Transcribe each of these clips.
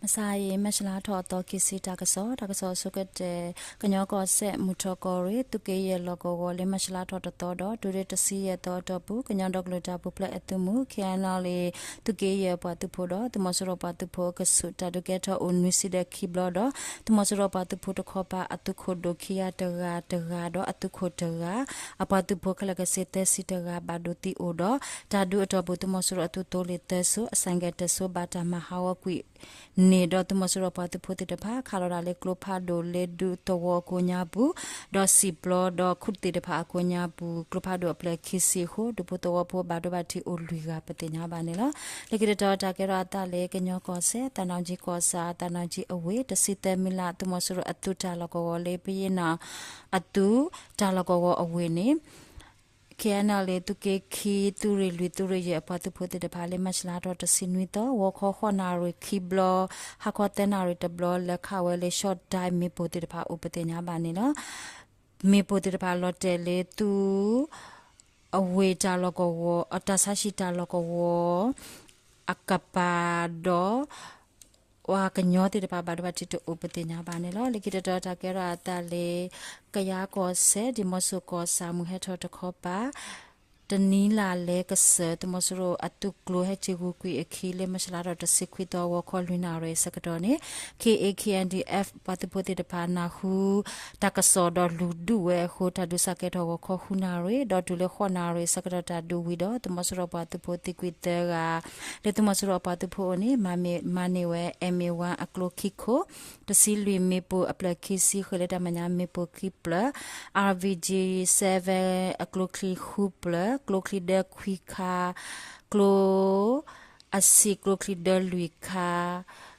မုၢ်ဆါအံၤ မၢ်ၡလါထီၣ်အသီခံဆံတၢ်ကစီၣ်, တၢ်ကစီၣ်အဆိကတၢၢ်, ကညီကီၢ်စဲၣ် မုၢ်ထီၣ်ကီၢ်ရ့ၣ် သုးက့ယဲၢ်လီၢ်ကဝီၤ လၢမၢ်ၡလါထီၣ်တသီဒီး တုၤလၢတဆံယဲၢ်သီအတီၢ်ပူၤ ကညီဒီကလုာ်တၢ်ပူၤဖျဲးအသုးမုၢ် ခ့ၣ်အဲၣ်ယူၣ်လ့ၣ် သုးက့ယဲၢ်ပှၤသုးဖိဒီး သုးမီၤစိရိၤပှၤသုးဖိအကဆူး တၢ်ဒုးကဲထီၣ်အိၣ်နွံဆံဒီးခံဘျီဒီး သုးမီၤစိရိၤပှၤသုးဖိတခီပၤအသုးခိၣ်ဒိၣ်ခံဂၤတဂၤတဂၤဒီး အသုးခိၣ်တဂၤ အပှၤသုးဖိခဲလၢာ်ကဆ့သၢဆံတဂၤ ဘၣ်ဒိသံအိၣ်ဒီး တၢ်ဒုးအတီၢ်ပူၤ သုးမီၤစိရိၤအသုးသိလ့ၣ်သၢစိ အဆိုင်ကယ်တစိ ဘၣ်တၢ်မၤဟးဂီၤကွံာ်န့ၣ်ဒီး သုးမီၤစိရိၤပှၤသုးဖိသ့ၣ်တဖၣ် ခးလီၤတၢ်လၢကျိဖးဒိၣ်လၢဒူသဝီအကိးညါပူၤ ဒီးစံာ်ပျီဒီးခူၣ်သ့ၣ်တဖၣ်အကိးညါပူၤ ကျိဖးဒိၣ်အပျဲၢ်ခံဆံအဃိ ဒူဖိသဝီဖိဘၣ်ဒိဘၣ်ထံးအိၣ်လွံၢ်ဂၤ ပသ့ၣ်ညါဘၣ်န့ၣ်လီၤ. လၢခံတတီၤ တၢ်ကဲထီၣ်အသးလၢကညီကီၢ်စဲၣ် သးနီၣ်ကၠံကီၢ်ဆၣ် သးနီၣ်ကၠံအဝ့ၢ် တဆံသၢမံလး သုးမီၤစိရိၤအသုးတၢ်လီၢ်ကဝီၤလၢ ပယ့ၣ်နီၣ်အသုးတၢ်လီၢ်ကဝီၤအဝ့ၢ်န့ၣ် ခ့ၣ်အဲၣ်ယူၣ်လ့ၣ် သုးက့ခံ သုးရ့ၣ်လွံၢ် သုးရ့ၣ်ယဲၢ်အပှၤသုးဖိသ့ၣ်တဖၣ် လၢမၢ်ၡလါထီၣ်တဆံနွံသီ ဂီၤခီဃိးနၣ်ရံၣ်ခံဘျီ ဟါခီသၢနၣ်ရံၣ်တဘျီ လဲၤခးဝဲလၢ ရှီၣ်ဒၢၣ် မ့ၣ်ပိၢ်သ့ၣ်တဖၣ်အိၣ် ပသ့ၣ်ညါဘၣ်န့ၣ်လီၤ. မ့ၣ်ပိၢ်သ့ၣ်တဖၣ်လီၤတဲာ်လၢသုး အဝ့ၢ်တၢ်လီၢ်ကဝီၤ အတၢ်ဆါဟံၣ်တၢ်လီၢ်ကဝီၤ အကပၤဒီး ပှၤကညီသ့ၣ်တဖၣ် ဘၣ်ဒိဘၣ်ထံးတအိၣ် ပသ့ၣ်ညါဘၣ်န့ၣ်လီၤ. လၢခံတတီၤ တၢ်ကဲထီၣ်အသးလၢ ကယၤကီၢ်စဲၣ် ဒံၣ်မီဆိၣ်ကီၢ်ဆၣ် မုၢ်ဟဲထီၣ်တခီပၤ တနံၤလၢ်လဲကစၢၢ် သုးမီၤစိရိၤအသုးကျိၤ ဟဲက့ၤဂုာ်ကွံာ်အခံ လၢမၢ်ၡလါထီၣ်တဆံခွံသီ ဂီၤခီလွံၢ်နၣ်ရံၣ်အဆၢကတီၢ်န့ၣ် ခ့ၣ်အ့ၣ် ခ့ၣ်အဲၣ်ယူၣ်လ့ၣ် ပှၤသုးဖိသ့ၣ်တဖၣ် နၢ်ဟူတၢ်ကစီၣ်ဒီးလူၤဒုးဝဲအဃိ တၢ်ဒုးစးကဲထီၣ်ဂီၤခီဃုနၣ်ရံၣ် ဒီးတုၤလၢဃိးနၣ်ရံၣ်အဆၢကတီၢ် တၢ်ဒုးဝံၤဒီး သုးမီၤစိရိၤပှၤသုးဖိသံကွံာ်သၢဂၤ လၢသုးမီၤစိရိၤအပှၤသုးဖိအအိၣ်န့ၣ် မၤန့ၢ်ဝဲ အ့ၣ်မ့ၣ်ဝၣ် အကျိခံခိၣ် တဆံလွံၢ် မ့ၣ်ပိၢ်အပျဲၢ်ခံဆံ ဃ့လၢတၢ်မဲာ်ညါမ့ၣ်ပိၢ်ခံဖျၢၣ် အၣ်ဘံၣ်ကၠံ စဲဝဲၣ် အကျိချံဃုဖျၢၣ် ကျိချံဒၢခွံခါ ကျိ အဆံးကျိချံဒၢလွံၢ်ခါ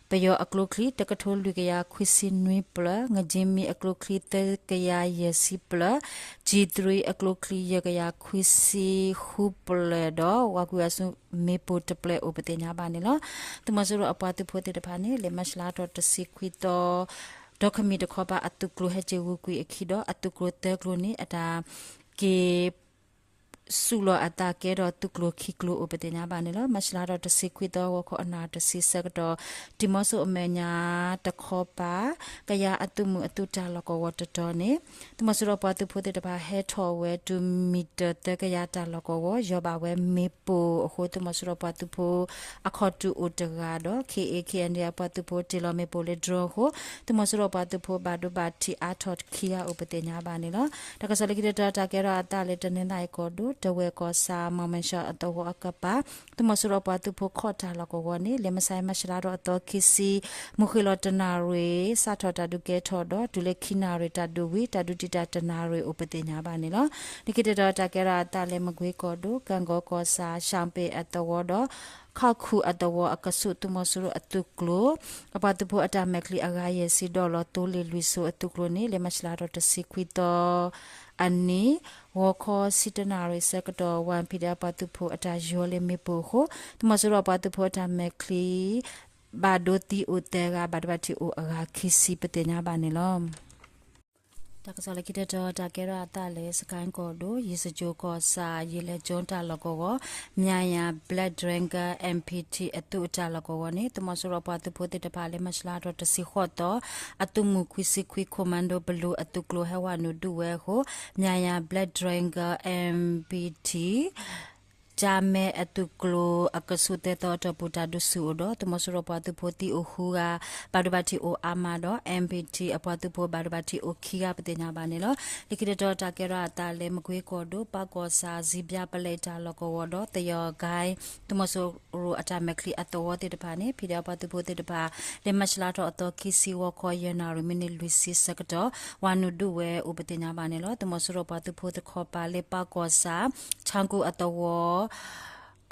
ပယီၤအကျိချံ တကထိလွံၢ်ကယၤခွံဆံနွံဖျၢၣ် ငကၠံမံအကျိချံ သၢကယၤယဲၢ်ဆံဖျၢၣ် ကၠံတြံအကျိချံ ယဲၢ်ကယၤခွံဆံဃုဖျၢၣ်ဒီး ဝၤကွံာ်အီၤဆူမ့ၣ်ပိၢ်တဖျၢၣ်အိၣ် ပသ့ၣ်ညါဘၣ်န့ၣ်လီၤ. သုးမီၤစိရိၤအပှၤသုးဖိသ့ၣ်တဖၣ်န့ၣ် လၢမၢ်ၡလါထီၣ်တဆံခွံသီ ဒီးခမံၤတခီပၤ အသုးကျိၤဟဲက့ၤဂုာ်ကွံာ်အခံဒီး အသုးကျိၤသၢကျိၤန့ၣ် အတၢ်က့ၤ စူးလီၤအသးကဲထီၣ်သုးကျိၤခံကျိၤအိၣ် ပသ့ၣ်ညါဘၣ်န့ၣ်လီၤ. မၢ်ၡလါထီၣ်တဆံခွံသီ ဂီၤခီအနၣ်တဆံဆၢကတီၢ် ဒံၣ်မီဆိၣ်အမဲာ်ညါတခီပၤ ကယၤအသုးမုၢ်အသုးတၢ်လီၢ်ကဝီၤတတီၤန့ၣ် သုးမီၤစိရိၤပှၤသုးဖိသ့ၣ်တဖၣ် ဟဲထီၣ်ဝဲတုၤမံၤတၢၢ်သၢကယၤတၢ်လီၢ်ကဝီၤ ယီၤဘၣ်ဝဲမ့ၣ်ပိၢ်အဃိ သုးမီၤစိရိၤပှၤသုးဖိ အခီၣ်တုၤအိၣ်တဂၤဒီး ခ့ၣ်အ့ၣ် ခ့ၣ်အဲၣ်ယူၣ်လ့ၣ် အပှၤသုးဖိတ့ၢ်လီၤမ့ၣ်ပိၢ်လၢ drone အဃိ သုးမီၤစိရိၤပှၤသုးဖိဘၣ်ဒိဘၣ်ထံးအါထီၣ်ခံဂၤအိၣ် ပသ့ၣ်ညါဘၣ်န့ၣ်လီၤ. တၢ်ကစီၣ်လၢခံတတီၤ တၢ်ကဲထီၣ်အသးလၢတနီသရံၣ်ကီၢ်ဒိၣ် တဝဲၢ်ကီၢ်ဆၣ် မီၣ်မဲၣ်ၡီအသဝီအကပၤ သုးမီၤစိရိၤပှၤသုးဖိခီၣ်တၢ်လီၢ်ကဝီၤန့ၣ် လၢမုၢ်ဆါမၢ်ၡလါထီၣ်အသီခံဆံ မုၢ်ဃ့ၢ်လီၤတနၣ်ရံၣ် စးထီၣ်တၢ်ဒုးကဲထီၣ်ဒီး တုၤလၢခံနၣ်ရံၣ်တၢ်ဒုးဝံၤ တၢ်ဒုးတံာ်တာ်တနၣ်ရံၣ်အိၣ် ပသ့ၣ်ညါဘၣ်န့ၣ်လီၤ. လၢခံတတီၤ တၢ်ကဲထီၣ်အသးလၢမကွ့ကီၢ်ဒိၣ် ကၣ်ကီကီၢ်ဆၣ် ရှၣ်ပ့ၣ်အသဝီဒီး ခီၣ်ခူၣ်အသဝီအကဆူး သုးမီၤစိရိၤအသုးကျိၤ အပှၤသုးဖိအတၢ်မဲာ်ချံအဂၤယဲၢ်ဆံ ဒီးလီၤသိလ့ၣ်လွံၢ်စိအသုးကျိၤန့ၣ် လၢမၢ်ၡလါထီၣ်တဆံခွံသီအနံၤ ဂီၤခီဆံတနၣ်ရံၣ်ဆၢကတီၢ် ဝါဖံးဒဲးပှၤသုးဖိအတၢ်ယီၤလၢမ့ၣ်ပိၢ်အဃိ သုးမီၤစိရိၤပှၤသုးဖိအတၢ်မဲာ်ချံ ဘၣ်ဒိသံအိၣ်သၢဂၤ ဘၣ်ဒိဘၣ်ထံးအိၣ်အဂၤခံဆံ ပသ့ၣ်ညါဘၣ်န့ၣ်လီၤ. တၢ်ကစီၣ်လၢခံတတီၤ တၢ်ကဲထီၣ်အသးလၢ စကဲၣ်ကီၢ်ဒိၣ် ယ့ၣ်စကၠိၣ်ကီၢ်ဆၣ် ယ့ၣ်လဲၣ်ကၠိတၢ်လီၢ်ကဝီၤ Myanmar Black Dragon အမ်ပီထံ အသုးအတၢ်လီၢ်ကဝီၤန့ၣ် သုးမီၤစိရိၤပှၤသုးဖိသ့ၣ်တဖၣ် လၢမၢ်ၡလါထီၣ်တဆံဃိးသီ အသုးမုၢ်ခွံဆံခွံ ခိၣ်မၣ်ဒိၣ်ဘလူးအသုးကျိၤ ဟဲဝဲနုာ်ဒုးဝဲအဃိ Myanmar Black Dragon အမ်ပီထံ ကၠါမဲအသုးကျိၤအကဆူး သၢသီအတီၢ်ပူၤ တၢ်ဒုးဆူၣ်အိၣ်ဒီး သုးမီၤစိရိၤပှၤသုးဖိသံအိၣ်ဃုဂၤ ဘၣ်ဒိဘၣ်ထံးအိၣ်အါမးဒီး အမ်ပီထံ အပှၤသုးဖိဘၣ်ဒိဘၣ်ထံးအိၣ်ခံဂၤ ပသ့ၣ်ညါဘၣ်န့ၣ်လီၤ. လၢခံတတီၤ တၢ်ကဲထီၣ်အသးလၢ မကွ့ကီၢ်ဒိၣ် ပၢ်ကီၢ်ဆၣ် စံးဘျါပလဲတၢ်လီၢ်ကဝီၤဒီး သယီၤကၠဲ သုးမီၤစိရိၤအတၢ်မဲာ်ချံအသဝီသ့ၣ်တဖၣ်န့ၣ် ဖံးဒဲးပှၤသုးဖိသ့ၣ်တဖၣ် လၢမၢ်ၡလါထီၣ်အသီခံဆံ ဂီၤခီယဲၢ်နၣ်ရံၣ် မံးနံးလွံၢ်ဆံဆၢကတီၢ် ဝဲနုာ်ဒုးဝဲအိၣ် ပသ့ၣ်ညါဘၣ်န့ၣ်လီၤ. သုးမီၤစိရိၤပှၤသုးဖိတခီပၤလၢပၢ်ကီၢ်ဆၣ် ဆၣ်ကိၣ်အသဝီ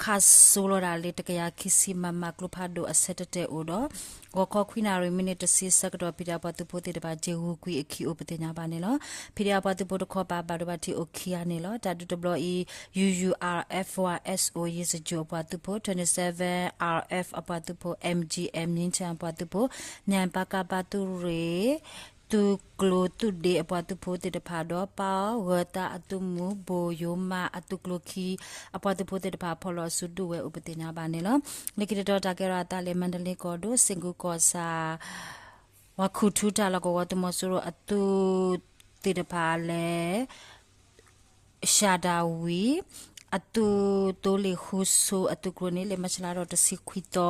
ခးစိလီၤဒၣ်လၢ တကယၤခံဆံ မမ ကျိဖးဒိၣ်အဆၢတတဲာ်အိၣ်ဒီး ဂီၤခီခွံနၣ်ရံၣ် မံးနံးတဆံဆၢကတီၢ် ဖံးဒဲးပှၤသုးဖိသ့ၣ်တဖၣ် က့ၤဂုာ်ကွံာ်အခံအိၣ် ပသ့ၣ်ညါဘၣ်န့ၣ်လီၤ. ဖံးဒဲးပှၤသုးဖိတခီပၤ ဘၣ်ဒိဘၣ်ထံးအိၣ်ခံဂၤန့ၣ်လီၤ. တၢ်ဒုးတဘျီအံၤ ယူယူ ယူယူအါရ်အ့ၣ်ဖ်ဝါ အ့ၣ်အိၣ် ယ့ၣ်စကၠိၣ်အပှၤသုးဖိ twenty seven R F အပှၤသုးဖိ M G M မြင်းခြံ အပှၤသုးဖိ မၠၣ်ပၢ်ကၢ်ပၢ်သုးရ့ၣ် သုးကျိၤသုးဒ့အပှၤသုးဖိသ့ၣ်တဖၣ်ဒီး ပၢ်ဂၢၤသးအသုးမုၢ် ဘိၣ်ယိၤမးအသုးကျိၤခံ အပှၤသုးဖိသ့ၣ်တဖၣ် ဖီၣ်လီၤအစုဒုးဝဲအိၣ်ပသ့ၣ်ညါဘၣ်န့ၣ်လီၤ. လၢခံတတီၤ တၢ်ကဲထီၣ်အသးလၢ မါဒလ့ကီၢ်ဒိၣ် စ့ၣ်ကူၤကီၢ်ဆၣ် ပှၤခူၣ်ထူတၢ်လီၢ်ကဝီၤ သုးမီၤစိရိၤအသုးသ့ၣ်တဖၣ်လၢ ရှၤဒၤဝံၤ အသုးသိလ့ၣ်ဃုဆိအသုးကျိၤန့ၣ် လၢမၢ်ၡးလါထီၣ်တဆံခွံသီ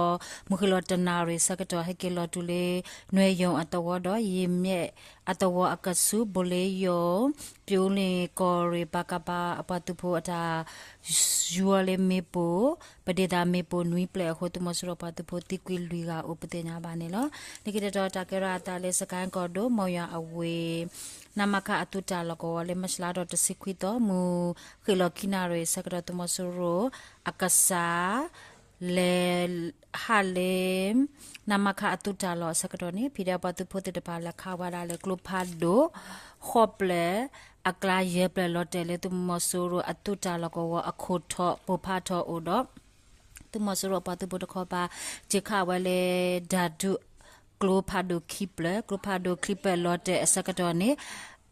မုၢ်ဃ့ၢ်လီၤတနၣ်ရံၣ်ဆၢကတီၢ် ဟဲက့ၤလီၤတုၤလၢ နွဲယိၤအသဝီဒီး ယ့ၣ်မျဲၣ်အသဝီအကဆူး ဘိၣ်လ့ယိၤ ပျိလ့ၣ်ကီၢ်ရ့ၣ် ပကဖ အပှၤသုးဖိအတၢ် ယူၤအီၤလၢမ့ၣ်ပိၢ် ပဒ့ၣ်သးမ့ၣ်ပိၢ်နွံဖျၢၣ်အဃိ သုးမီၤစိရိၤပှၤသုးဖိသံကွံာ်လွံၢ်ဂၤအိၣ်ပသ့ၣ်ညါဘၣ်န့ၣ်လီၤ. လၢခံတတီၤ တၢ်ကဲထီၣ်အသးလၢ စကဲၣ်ကီၢ်ဒိၣ် မိၢ်ယွၤအဝ့ၢ် နမခ အသုးတၢ်လီၢ်ကဝီၤ လၢမၢ်ၡးလါထီၣ်တဆံခွံသီ မုၢ်ဃ့ၢ်လီၤခံနၣ်ရံၣ်ဆၢကတီၢ် သုးမီၤစိရိၤအကစၢ် လဲၤဟးလၢ နမခ အသုးတၢ်လီၢ်အဆၢကတီၢ်န့ၣ် ဖံးဒဲးပှၤသုးဖိသ့ၣ်တဖၣ် လဲၤခးဝဲဒၣ်လၢကျိဖးဒိၣ် ဃိးဖျၢၣ်အကျါ ယဲၢ်ဖျၢၣ်လီၤတဲာ်လၢ သုးမီၤစိရိၤအသုးတၢ်လီၢ်ကဝီၤအခိၣ်ထီၣ် ပိၢ်ဖးထီၣ်အိၣ်ဒီး သုးမီၤစိရိၤအပှၤသုးဖိတခီပၤ စ့ၢ်ခးဝဲလၢ ဒၣ်ဒုး ကျိဖးဒိၣ်ခံဖျၢၣ် ကျိဖးဒိၣ်ခံဖျၢၣ်လီၤတဲာ်အဆၢကတီၢ်န့ၣ်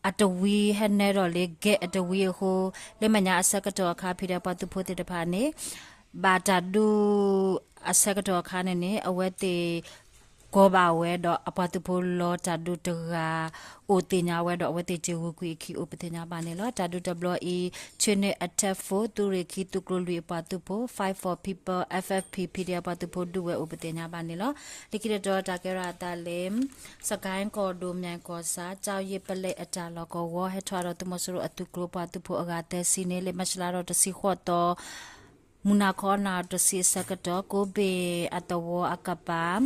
အတဝံဟဲနဲၣ်ထီၣ်လၢ ကဲအတဝံအဃိ လၢမဲာ်ညါအဆၢကတီၢ်အခါ ဖံးဒဲးပှၤသုးဖိသ့ၣ်တဖၣ်န့ၣ် ဘၣ်တၢ်ဒုးအဆၢကတီၢ်အခါန့ၣ်န့ၣ် အဝဲသ့ၣ် ကီဘၣ်ဝဲဒီး အပှၤသုးဖိလီၤတၢ်ဒုးတဂၤ အိၣ်သ့ၣ်ညါဝဲဒီး အဝဲသ့ၣ်စ့ၢ်ဂုာ်ကွံာ်အခံအိၣ်ပသ့ၣ်ညါဘၣ်န့ၣ်လီၤ. တၢ်ဒုးတဘျီအံၤ ဆ့ၣ်နီၤ Attack Force သုးရ့ၣ်ခံ သုးကျိၤလွံၢ်အပှၤသုးဖိ Fight for People F F P ဖံးဒဲးပှၤသုးဖိဒုးဝဲအိၣ်ပသ့ၣ်ညါဘၣ်န့ၣ်လီၤ. လၢခံတတီၤ တၢ်ကဲထီၣ်အသးလၢ စကဲၣ်ကီၢ်ဒိၣ် မၠဲၣ်ကီၢ်ဆၣ် ကၠီယ့ၣ်ပလဲၣ်အတၢ်လီၢ်ကဝီၤ ဟဲထီၣ်ဒီးသုးမီၤစိရိၤအသုးကျိၤပှၤသုးဖိအဂၤသၢဆံန့ၣ် လၢမၢ်ၡးလါထီၣ်တဆံဃိးသီ မုၢ်နၤခီနၣ်ရံၣ်တဆံအဆၢကတီၢ် ကိးဘ့ၣ်အသဝီအကပၤ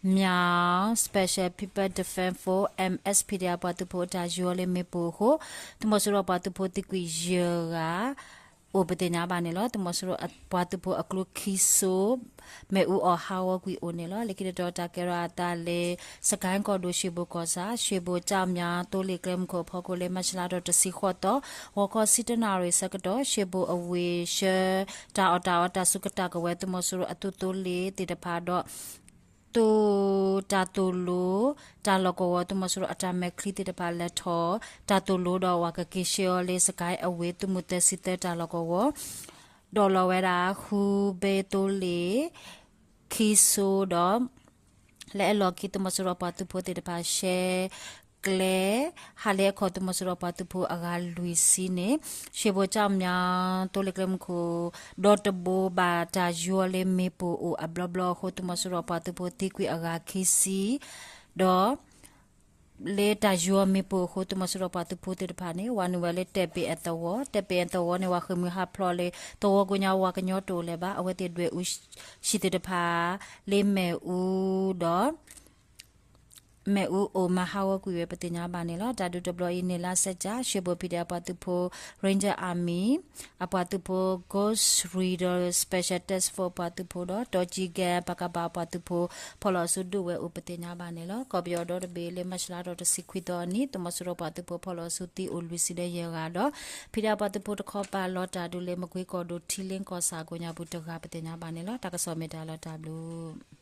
Myaung Special People Defense Force M S P D F ပှၤသုးဖိအတၢ်ယူၤအီၤလၢမ့ၣ်ပိၢ်အဃိ သုးမီၤစိရိၤပှၤသုးဖိသံကွံာ်ယဲၢ်ဂၤ အိၣ်ပသ့ၣ်ညါဘၣ်န့ၣ်လီၤ. သုးမီၤစိရိၤပှၤသုးဖိအကျိခံစိ မ့ၣ်အူအီၣ်ဟးဂီၤကွံာ်အိၣ်န့ၣ်လီၤ. လၢခံတတီၤ တၢ်ကဲထီၣ်အသးလၢ စကဲၣ်ကီၢ်ဒိၣ် ရွှေဘိုကီၢ်ဆၣ် ရွှေဘိုကျောက်မြောင်း သိလ့ၣ်ကျဲမုၢ်ခိၣ်အဖီခိၣ် လၢမၢ်ၡးလါထီၣ်တဆံဃိးသီ ဂီၤခီဆံတၢနၣ်ရံၣ်ဆၢကတီၢ် ရွှေဘိုအဝ့ၢ် ဆှၢ တၢ်အီၣ်တၢ်အီတၢ်ဆူးကတၢၢ်ကဝဲၤ သုးမီၤစိရိၤအသုးသိလ့ၣ်သ့ၣ်တဖၣ်ဒီး သုးတၢ်သိၣ်လိ တၢ်လီၢ်ကဝီၤ သုးမီၤစိရိၤအတၢ်မဲာ်ချံသ့ၣ်တဖၣ် လဲၤထီၣ်တၢ်သိၣ်လိဒီး ဝၤကက့ၤဆှၢအီၤလၢ စကဲၣ်အဝ့ၢ် သုးမုၢ်သၢဆံသၢတၢ်လီၢ်ကဝီၤ ဒိးလီၤဝဲဒၣ် ဃုဘ့သိလ့ၣ် ခံစိဒီး လၢအလီၢ်ခံ သုးမီၤစိရိၤပှၤသုးဖိသ့ၣ်တဖၣ် ရှဲကျဲ ဟးလၢအခီၣ် သုးမီၤစိရိၤပှၤသုးဖိအဂၤလွံၢ်ဆံန့ၣ် ရွှေဘိုကျောက်မြောင်း သိလ့ၣ်ကျဲမုၢ်ခိၣ် ဒီတဘိ ဘၣ်တၢ်ယူၤအီၤလၢမ့ၣ်ပိၢ်အိၣ်အဘျီဘျီအဃိ သုးမီၤစိရိၤပှၤသုးဖိသံကွံာ်အဂၤခံဆံ ဒီး လၢတၢ်ယူၤအီၤမ့ၣ်ပိၢ်အဃိ သုးမီၤစိရိၤပှၤသုးဖိသ့ၣ်တဖၣ်န့ၣ် ဝၤနုာ်ဝဲလၢတဲာ်ပ့ၤအသဝီ တဲာ်ပ့ၤအသဝီန့ၣ် ဝၤဃ့ၢ်မှံဟးဖျိးလၢ သဝီကိးညါ ဝၤကညီတအိၣ်လၢၤဘၣ် အဝဲသ့ၣ်ဒွဲၣ်အူဟံၣ်သ့ၣ်တဖၣ် လၢမ့ၣ်အူဒီး မ့ၣ်အူအိၣ်မၤဟးဂီၤကွံာ်ဝဲပသ့ၣ်ညါဘၣ်န့ၣ်လီၤ. တၢ်ဒုးတဘျီအံၤ န့ၢ်လါစဲးကၠၣ် ရွှေဘို ဖံးဒဲးပှၤသုးဖိ Ranger Army အပှၤသုးဖိ Ghost Rider Special Task Force ပှၤသုးဖိဒီး တီကံကဲ ပကဖ အပှၤသုးဖိ ဖီၣ်လီၤအစုဒုးဝဲအိၣ်ပသ့ၣ်ညါဘၣ်န့ၣ်လီၤ. ကီၢ်ပယီၤဒီတဘ့ၣ် လၢမၢ်ၡးလါထီၣ်တဆံခွံသီအနံၤ သုးမီၤစိရိၤပှၤသုးဖိဖီၣ်လီၤအစုသံအိၣ်လွံၢ်ဆံဒီးယဲၢ်ဂၤဒီး ဖံးဒဲးပှၤသုးဖိတခီပၤလီၤတၢ်ဒုးလၢ မကွ့ကီၢ်ဒိၣ် ထံလ့ကီၢ်ဆၣ်ကိးညါပူၤတဂၤပသ့ၣ်ညါဘၣ်န့ၣ်လီၤ. တၢ်ကစီၣ်မ့ၢ်တၢ်လီၤတၢ်ဘျုး